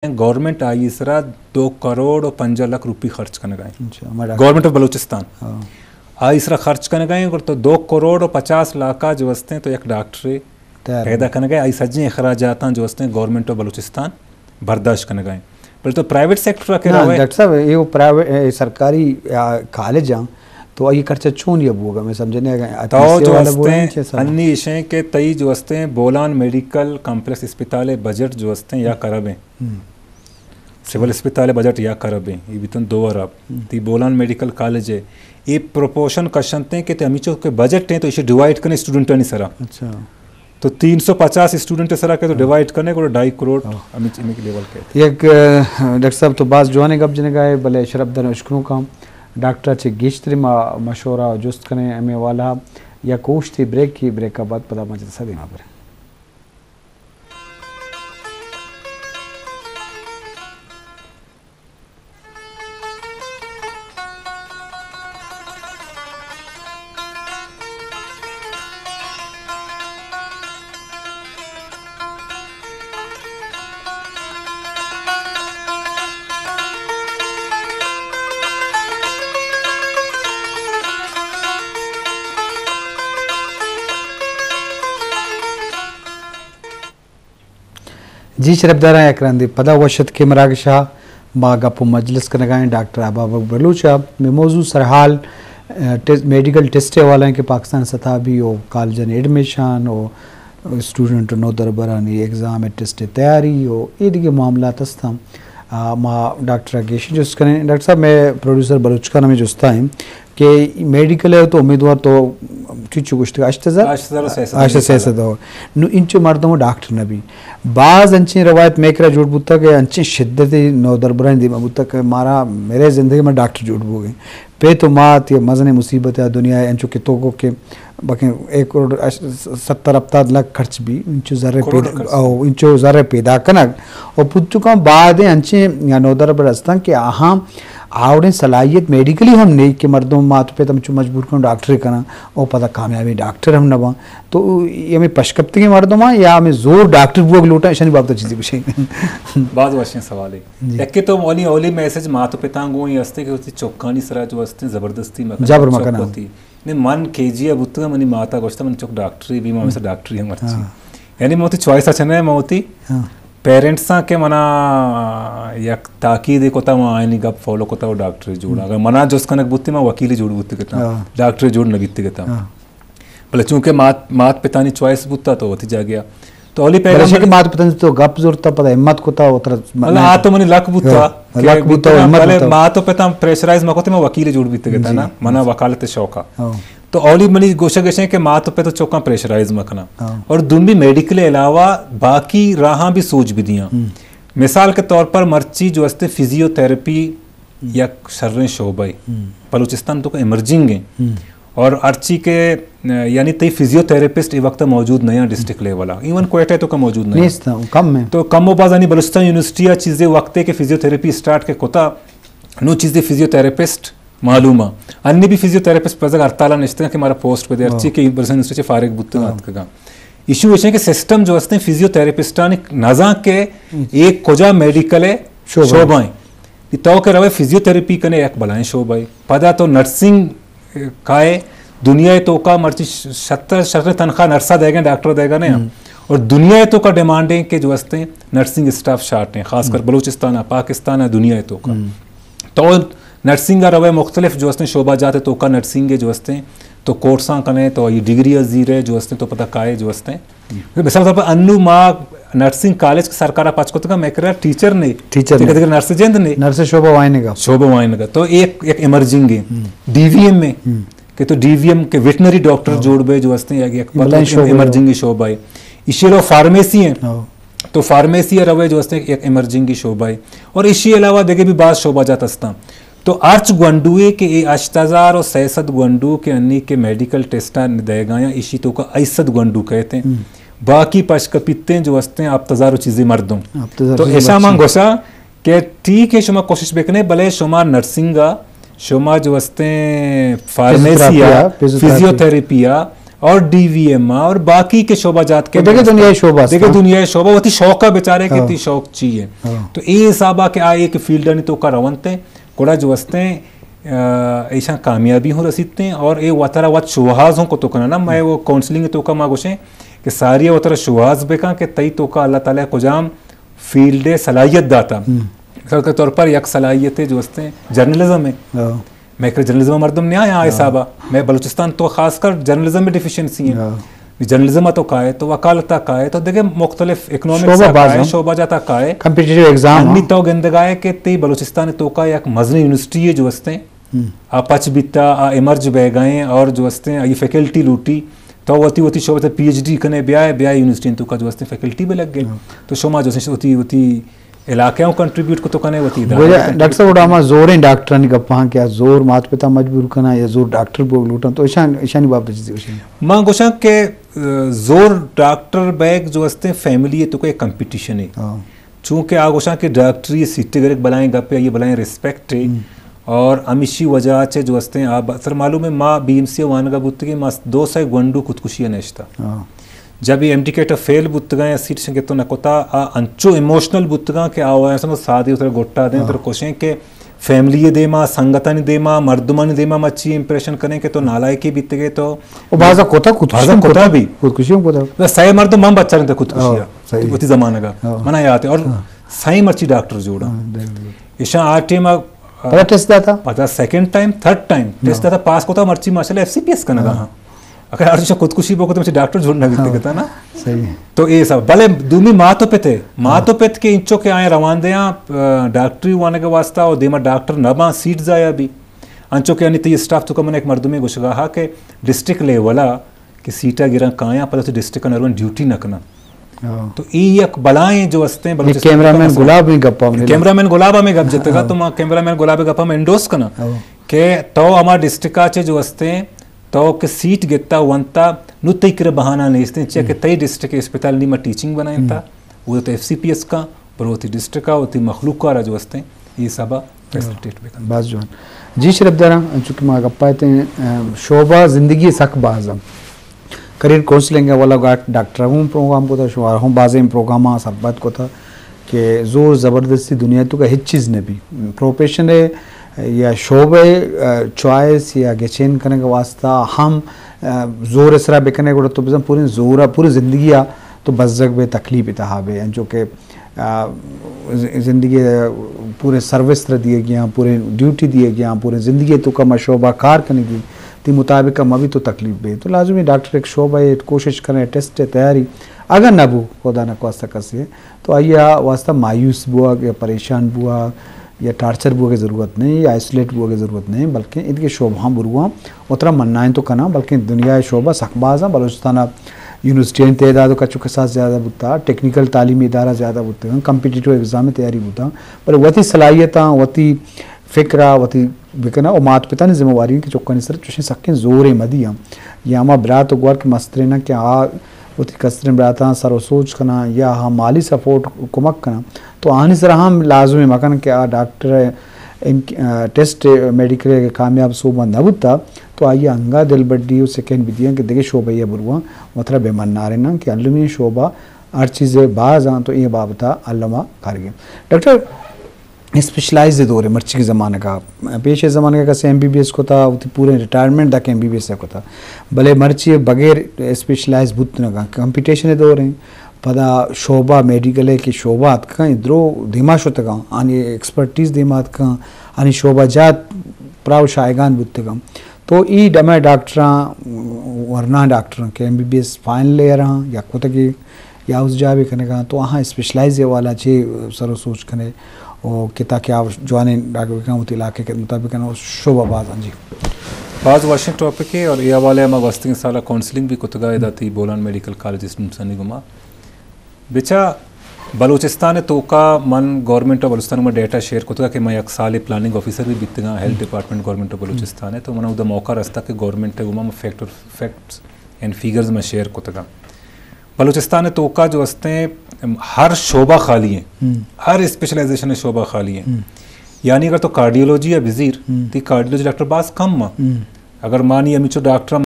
گورنمنٹ آئی سرا دو کروڑ و پنجاہ لکھ روپی خرچ کنگا ایں۔ اچھا، ہمارا گورنمنٹ آف بلوچستان۔ ہاں۔ آئی سرا خرچ کنگا ایں، اگر تو دو کروڑ و پچاس لاکھ جو استیں تو یک ڈاکٹرے تیار پیدا ہیں۔ کنگا ایں، آئی سجیں اخراجاتاں جو استیں گورنمنٹ آف بلوچستان برداشت کنگا ایں۔ بلے تو پرائیویٹ سیکٹر کے نہ، روے۔ ڈاکٹر صاحب، یہ وہ پرائیویٹ، اے، سرکاری، آ، کالج ہیں، تو یہ خرچہ چون یہ بوگا؟ میں سمجھنے گا، تو جو استیں، انّی اشیں کہ تئی جو استیں بولان میڈیکل کمپلیکس اسپتال بجٹ جو استیں یا کرب ہیں۔ ہم۔ سول اسپتال بجٹ یا کرب ہیں، یہ بیتن دو ارب۔ ہم۔ تی بولان میڈیکل کالج ہے، یہ پروپورشن کشنتے ہیں کہ تے ہمیچو کہ بجٹ ہیں تو اسے ڈیوائیڈ کریں اسٹوڈنٹانی سرا۔ اچھا۔ تو تین سو پچاس اسٹوڈنٹ سرا کہ تو ہاں۔ ڈیوائیڈ کرنے کو ڈھائی کروڑ ہاں۔ ہمیں چیزیں کے لیول کے۔ یک، آ، ڈاکٹر صاحب تو باز جوانے گپ جنگا ہے، بلے شرف در اشکنوں کا ڈاکٹر چے گیشتری ما مشورہ و جست کنے ہمیں والا یا کوشتی بریک کی، بریک کا بعد پدا ما جلسہ دیما پر۔ جی شرپداراں، یک رندے پدا وش اتکے مراگش ءَ۔ ما گپ و مجلس کنگا ایں ڈاکٹر ابابک بلوچ ءَ۔ مئے موضوع سرحال، ءَ، ٹیس-، میڈیکل ٹیسٹ ءِ حوالہ ایں کہ پاکستان سطح بھی و کالجانی ایڈمیشن و اسٹوڈنٹ نودربرانی ایگزام ءِ ٹیسٹ ءِ تیاری و اے دگہ معاملات ہستاں۔ آ، ما ڈاکٹر ءَ گیشیں جست کنیں۔ ڈاکٹر صاحب، مئے پروڈیوسر بلوچ خان ہمیں جستا ایں کہ میڈیکل ءِ تو امیدوار تو چچو گوشتگ، ہشت ہزار؟ ہشت ہزار و سئے سد۔ ہشت ہزار سئے سد۔ نو انچو مردم ڈاکٹر نہ بی۔ باز انچیں روایت مئے کرا جوڑ بوتگ کہ انچیں شدت نودربرانی دیما بوتگ کہ مارا میرے زندگی میں ڈاکٹر جوڑ بوگے۔ پہ تو مات یا مزنیں مصیبت یا دنیا ءَ انچو کہ تو گو کہ بکیں ایک کروڑ اش-، ستر ہپتاد لاکھ خرچ بی، انچو زر کروڑ پیدا، خرچ۔ او، انچو زر پیدا کنگ۔ او پتکاں بعد انچیں نودربر ہستاں کہ آہاں آوڑیں صلاحیت میڈیکلی ہم نہیں کہ مردم مات پت ہم چو مجبور کن ڈاکٹر کناں او پدا کامیابی ڈاکٹر ہم نہ باں۔ تو یہ ہمیں پشکپتگیں مردم یا ہمیں زور ڈاکٹر بوگ لوٹاں، اشانی بابت چیزی بشیں۔ باز وشیں سوالے۔ جی۔ یکے تو اولی، اولی میسج مات و پتاں گوں یہ ہستے کہ وتی چکانی سرا جو ہستے زبردستی مکن، جبر چک مکن۔ وتی۔ نے من کے جی ءَ بوتگاں، منی ماتا گوشتا من چک ڈاکٹری بی، ما ہمیشہ ڈاکٹری ہم مرچی۔ ہاں۔ یعنی من وتی چوائس ءَ چنہ، من وتی ہاں۔ پیرنٹساں کہ منا یک تاکید کتا، من آئینی گپ فالو کتا و ڈاکٹری جوڑا۔ ہم۔ اگر منا جست کنگ بوتی، من وکیلی جوڑ بوتی کتا، ہاں۔ ڈاکٹری جوڑ نہ بیتی کتا۔ ہاں۔ بلے چونکہ مات، مات پتانی چوائس بوتا تو وتی جاگہ ءَ۔ تو اولی بلے پیغام شکل من مات پتانی تو گپ زورتا، پدا ہمت کتا و ترا بلے آ تو منی لک بوتا ہاں، کہ لک بوتا و بیتگاں، ہمت بلے بوتا۔ مات و پتاں پریشرائز مہ کتے، من وکیلی جوڑ بیتگ اتاں جی۔ نا، منا وکالت شوق ءَ۔ ہاں۔ تو اولی منی گوشگ اش ایں کہ مات و پت و چکاں پریشرائز مہ کناں۔ ہاں۔ اور دومی میڈیکل علاوہ باقی راہاں بھی سوچ بدیاں۔ ہم۔ مثال کے طور پر مرچی جو استے فزیو تھراپی ہم۔ یک شریں شعبہ اے۔ ہم۔ بلوچستان تو کا ایمرجنگ اے۔ ہم۔ اور ہرچی کہ، یعنی تئی فزیو تھراپسٹ اے وقت موجود نہیں ہیں ڈسٹرکٹ لیول آ۔ ایون کوئٹہ تو کا موجود نہیں ہیں۔ نیست ہیں، کم ہیں۔ تو کم و باز یعنی بلوچستان یونیورسٹی آ چیزے وقت ہے کہ فزیو تھراپی اسٹارٹ کے کتا، نو چیزے فزیو تھراپسٹ معلوم ہے۔ انی بھی فزیو تھراپسٹ پزگ ہڑتال نشتگاں کہ مارا پوسٹ بدے، ہرچی ہاں۔ کہ برسن یونیورسٹی چے فارغ بوتگاں ہاں۔ اتکگاں۔ ایشو ایش ہے کہ سسٹم جو ہستیں فزیو تھراپسٹانی نزاں کہ ہم۔ ایک کجا میڈیکل ہے شعبہ۔ شعبہ ہیں۔ تو کہ روے فزیو تھراپی کنے یک بلائیں شعبہ ہے۔ پدا تو نرسنگ کائے، دنیا ءِ توکا مرچی ش-، شتر، شتر تنخواہ نرسا دے گئے، ڈاکٹر دے گئے نا۔ ہم۔ اور دنیا ءِ توکا ڈیمانڈ ہیں کہ جو ہستیں نرسنگ اسٹاف شارٹ ہیں، خاص کر ہم۔ بلوچستان ءَ، پاکستان ءَ، دنیا ءِ توکا۔ ہم۔ تو نرسنگ ءَ روے مختلف جو ہستیں شعبہ جات ءِ توکا نرسنگ ءِ جو ہستیں تو کورساں کنے تو یہ ڈگری ءَ زیرے جو ہستیں تو پتہ کائے جو ہستیں۔ ہم۔ مثال طور پر انو ما نرسنگ کالج کے سرکار ءَ پچ کتگا، میں کرا ٹیچر نے، ٹیچر نے۔ دگہ نرس جند نے۔ نرس شعبہ وائنگا۔ شعبہ وائنگا۔ تو ایک، ایک ایمرجنگ ہے۔ ہم۔ ڈی وی ایم میں۔ ہم۔ کہ تو ڈی وی ایم کے ویٹنری ڈاکٹر ہاں۔ جوڑ بے جو ہستیں یک، یک بلائیں شعبہ ہے۔ ایمرجنگ شعبہ ہے۔ اسی علاوہ فارمیسی ہیں۔ ہاں۔ تو فارمیسی روے جو ہستیں یک ایمرجنگ شعبہ ہے۔ اور اسی علاوہ دیگہ بھی بعض شعبہ جات ہستاں۔ تو ہرچ گونڈوے کہ اے ہشت ہزار و سئے سد گونڈو کہ انی کہ میڈیکل ٹیسٹاں دئیگایاں، ایشی توکا ہشت سد گونڈو کئیت ایں۔ ہم۔ باقی پشکپیت ایں جو ہستیں ہپت ہزار و چیزے مردم۔ ہپت ہزار تو چیزے ایشاں من مردم۔ گوشاں کہ ٹھیک ہے، شما کوشش بکنے، بلے شما نرسنگ ءَ، شما جو ہستیں فارمیسی ءَ، فزیوتھراپی ءَ، فزیوتھراپی۔ فزیوتھراپی ءَ، اور ڈی وی ایم اور باقی کے شعبہ جات کے دگہ دنیا شعبہ است، دگہ دنیا شعبہ وتی شوق ءَ بچارے کہ تی شوق چی ہے۔ تو اے حسابا کہ آ ایک فیلڈانی توکا رونت، گڑا جو استیں، آ، ایشاں کامیابی ہوں رسیتیں اور اے وترا وت شوہاز ہوں کتو کنن۔ نا، میں وہ کونسلنگ توکا ما گوشیں کہ ساری وترا شوہاز بکن کہ تئی توکا اللہ تعالی کجام فیلڈ ءِ صلاحیت داتا۔ مثال کے طور پر یک صلاحیت جو استیں جرنلزم ہے۔ میں کہ جرنلزم مردم نیا آ حسابا، میں بلوچستان تو خاص کر جرنلزم میں ڈیفیشنسی ہیں۔ جرنلزم تو کائے، تو وکالت کائے، تو دیگہ مختلف اکنامکس کائے، شعبہ جاتا کائے۔ کمپیٹیٹیو ایگزام انی تو گندگائے کہ تی بلوچستان توکا یک مزنی یونیورسٹی ہے جو استیں، آ پچ بیتا، آ ایمرج بہ گئے اور جو استیں، آئی فیکلٹی لوٹی، تو وتی وتی شعبہ پی ایچ ڈی کنے بیائے، بیائے یونیورسٹی توکا جو استیں فیکلٹی بہ لگ گئے۔ تو شما جو استیں وتی، وتی علاقہ ہوں کنٹریبیوٹ کتو کنے، وتی ادارہ ہوں کنٹریبیوٹ کتو کنے۔ ڈاکٹر صاحب، گڑا ہما زوریں ڈاکٹرانی گپاں کہ آ زور مات پتا مجبور کناں یا زور ڈاکٹر بوگ لوٹاں، تو ایشان، ایشانی بابت چیزی گوشیں۔ ما گوشاں کہ، آ، زور ڈاکٹر بیگ جو استیں فیملی توکا ایک کمپٹیشن ہے۔ چونکہ آ گوشاں کہ ڈاکٹری سیٹ گر ایک بلائیں گپ ہے، یہ بلائیں ریسپیکٹ ہے۔ اور ہمیشی وجہ چہ جو استیں آ ب-، سر معلوم ہے، ما بی ایم سی وانگا بوتگیں، ما دو سئے گونڈو خودکشی نشتا۔ جب یہ ایم ڈی کیٹ فیل بوتگاں یا سیٹ شنگ تو نہ کتا، آ انچو ایموشنل بوتگاں کہ آ وایاں سمجھ سادی اتر گٹا دیں، اتر کوشیں کہ فیملی دیما، سنگتانی دیما، مردمانی دیما ما چی امپریشن کریں کہ تو نالائکی بیتگے تو۔ او بازا کتا خودکشی بازا ہم کتا کتا۔ بھی۔ خودکشی ہم کتا۔ بس سئے مردم من بچاریں تے خودکشی ہاں، ہے۔ صحیح۔ وتی زمانگا۔ ہاں۔ منا یاد ہے۔ اور ہاں۔ سئے مرچی ڈاکٹر جوڑا۔ ہاں، بالکل۔ ایشاں آ ٹیم آ پدا ٹیسٹ داتا؟ پدا second time, third time test داتا، پاس کتا، مرچی ماشاءاللہ ایف سی پی ایس کنگا ہاں۔ ہاں۔ اگر ہر چیز خودکشی بوکو تو مرچی ڈاکٹر جوڑ نہ بیتے کتا نا۔ صحیح ہے۔ تو اے سب، بلے دومی ماں تو پتے، ماں تو پت کے انچو کہ آئیں روان دے آں، آ، ڈاکٹری وانگ واسطہ اور دیما ڈاکٹر نہ باں سیٹ ضائع بھی۔ انچو کہ انی تی اسٹاف تو کا من ایک مردمی گوشگا ہا کہ ڈسٹرکٹ لیولا کہ سیٹا گراں کایاں، پدا تو ڈسٹرکٹ نروان ڈیوٹی نہ کناں۔ ہاں۔ تو ای یک بلائیں جو استیں، بلوچستان کیمرہ مین گلاب ہمیں گپا ہمیں کیمرہ مین گلاب ہمیں گپ جتگا، ہاں۔ تو ما کیمرہ مین گلاب گپا ہم انڈورس کناں ہاں۔ کہ تو ہما ڈسٹرکٹ چے جو استیں، تو کہ سیٹ گتا ونتا، نو تئی کرا بہانہ نیستیں، چیا کہ تئی ڈسٹرکٹ اسپتال نیما ٹیچنگ بنائیں تا، وہ تو ایف سی پی ایس کا، پر وتی ڈسٹرکٹ کا، وتی مخلوق کا را جو استیں، یہ سبا فیسلیٹیٹ بکن۔ باز جوان۔ جی شرف داراں، چونکہ ما گپا اتیں، ام، شعبہ زندگی سک باز ہم۔ کریئر کونسلنگ ءِ والا گاٹ ڈاکٹر ہوں پروگرام کتا، شمارا ہوں بازیں پروگرام سرپد کتا کہ زور زبردستی دنیا تو کا ہچ چیز نہ بی۔ پروفیشن ہے یا شعبہ ہے، آ، چوائس یا گچین کنگ واسطہ ہم، آ، زور اسرا بکنے گڑا تو بزن پوری زور، پوری زندگی آ تو بزگ بے تکلیف تہا بے، انچو کہ آ، ز-، زندگی پورے سروس تر دیے گیا، پورے ڈیوٹی دیے گیا، پورے زندگی تو کا شعبہ کار کنگی، تی مطابق ما بھی تو تکلیف بے۔ تو لازمی ڈاکٹر ایک شعبہ ہے، کوشش کریں، ٹیسٹ ہے، تیاری۔ اگر نہ بو، خدا نہ خواستہ کسی ہے، تو آئی واسطہ مایوس بوا یا پریشان بوا یا ٹارچر بوا کی ضرورت نہیں، یا آئسولیٹ بوا کی ضرورت نہیں، بلکہ ان کے شعبہ ہم برواں۔ وترا منائیں تو کناں، بلکیں دنیا ءِ شعبہ سک باز آں۔ بلوچستان ءَ یونیورسٹیانی تعداد و کچ و کساس زیادہ بوتا، ٹیکنیکل تعلیمی ادارہ زیادہ بوتگاں، کمپیٹیٹو ایگزام ءِ تیاری بوتا، بلے وتی صلاحیتاں، وتی فکر ءَ، وتی بکناں و مات پتانی ذمہ واری انت کہ چکانی سر چوشیں سکیں زورے مہ دیاں۔ یا ہما برات و گوار کہ مستریناں کہ آ وتی کستریں براتاں سر و سوج کناں یا ہا مالی سپورٹ، کمک کناں، تو آنی سرا ہم لازمی مکن کہ آ ڈاکٹر ءِ ان-، آ، ٹیسٹ میڈیکل ءِ کامیاب صوبہ نہ بوتا، تو آئی ءَ انگا دلبڈی و سکین بدیاں کہ دگہ شعبہ ءَ برواں، وترا بہ مناریناں کہ المی شعبہ ہر چیز ءَ باز آں، تو اے بابت ءَ الما کارگیں۔ ڈاکٹر، اسپیشلائز دور ءَ مرچی زمانگ ءَ، پیش زمانگ ءَ کسے ایم بی بی ایس کتا، وتی پورے ریٹائرمنٹ داک ایم بی بی ایس ءَ کتا، بلے مرچی بغیر اسپیشلائز بوت نہ کن، کمپٹیشن دور ءَ۔ پدا شعبہ میڈیکل ءِ کہ شعبہ اتکاں، درو دیما شتگاں، آنی ایکسپرٹیز دیما اتکاں، آنی شعبہ جات پراہ و شایگان بوتگاں۔ تو ای ڈمے ڈاکٹراں، ورنا ڈاکٹراں کہ M B B S final year آں یا کتگی یا اس جابے کنگاں، تو آہاں اسپیشلائز حوالہ چے سر و سوچ کنے و کہ تاکہ آ جوانیں ڈاکٹر بکن، وتی علاقے کے مطابق کن، شعبہ باز آں۔ جی۔ باز وشیں ٹاپک ہے اور یہ حوالے ہم گوستگیں سال کونسلنگ بھی کتگا، ادا تی بولان میڈیکل کالج اسٹوڈنٹسانی گما۔ بچا بلوچستان ءِ توکا من گورنمنٹ آف بلوچستان ءَ ڈیٹا شیئر کتگا کہ من یک سال پلاننگ آفیسر بھی بیتگاں، health department government of Balochistan ءَ، تو من اودا موقع رستا کہ گورنمنٹ ءِ گوما من فیکٹ، فیکٹس اینڈ فیگرز من شیئر کتگاں۔ بلوچستان ءِ توکا جو استیں ہر شعبہ خالی ہیں، ہر اسپیشلائزیشن شعبہ خالی ہیں۔ یعنی اگر تو کارڈیولوجی ءَ بزیر، تی کارڈیولوجی ڈاکٹر باز کم ہیں۔ اگر مانی ہمیچو ڈاکٹر